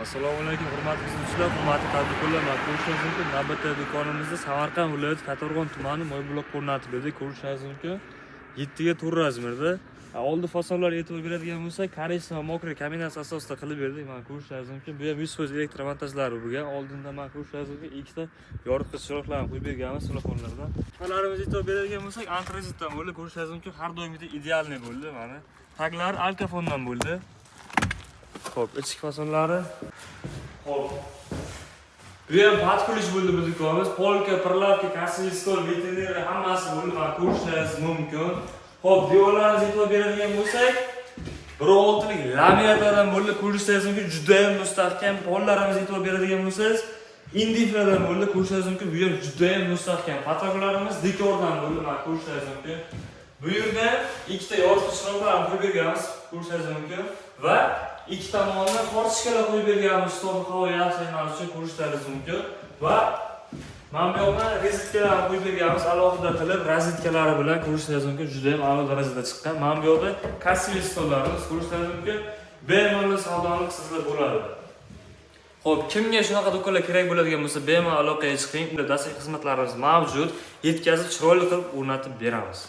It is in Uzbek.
Assalomu alaykum, hurmatli kuzatuvchilar, hurmatli tadbirkorlar. Mana, ko'rishingiz mumkin, navbatdagi do'konimizda Samarqand viloyati, Kattaqo'rg'on tumani, Moybuloq o'rnatib berdik. Ko'rishingiz mumkin, 7 ga 4 размер da. Oldi fasonlarga e'tibor beradigan bo'lsak, коричневый, мокрый kombinatsiya asosida qilib berdik. Mana, ko'rishingiz mumkin, bu ham 100% elektromontajlari bo'lgan. Oldinda, mana, ko'rishingiz mumkin, ikkita yoritgich chiroqlarni qo'yib berganmiz telefonlardan. Qifalarimizga e'tibor beradigan bo'lsak, antrazitdan bo'ldi. Ko'rishingiz mumkin, har doimgidek идеальный bo'ldi. Mana, taglari alkafondan bo'ldi. Xo'p, ichki fasonlari. Xo'p. Bu ham под ключ bo'ldi bu do'konimiz. Полка, прилавка, кассовый стол, vitrina, hammasi bo'ldi. Mana, ko'rishingiz mumkin. Xo'p, devorlarimizga e'tibor beradigan bo'lsak, 1,6lik laminatlardan bo'ldi. Ko'rishingiz mumkin, juda ham mustahkam. Pollarimizga e'tibor beradigan bo'lsangiz, indiflardan bo'ldi. Ko'rishingiz mumkin, bu ham juda ham mustahkam. Потолок larimiz dekordan bo'ldi. Mana, ko'rishingiz mumkin. Bu yerda ikkita yoritgich chiroqlarni qo'yib berganmiz, ko'rishingiz mumkin, va ikki tomonidan форточка lar qo'yib berganmiz, чтобы havo yaxshi aylanishi uchun, ko'rishlaringiz mumkin. Va mana bu yoqdan rozetkalarni qo'yib berganmiz alohida qilib, rozetkalari bilan, ko'rishingiz mumkin, juda ham a'lo darajada chiqqan. Mana bu yoqda кассовый stollarimiz, ko'rishingiz mumkin, bemalol savdoni qilsanglar bo'ladi. Xo'p, kimga shunaqa do'konlar kerak bo'ladigan bo'lsa, bemalol aloqaga chiqing. Dastak xizmatlarimiz mavjud. Yetkazib, chiroyli qilib o'rnatib beramiz.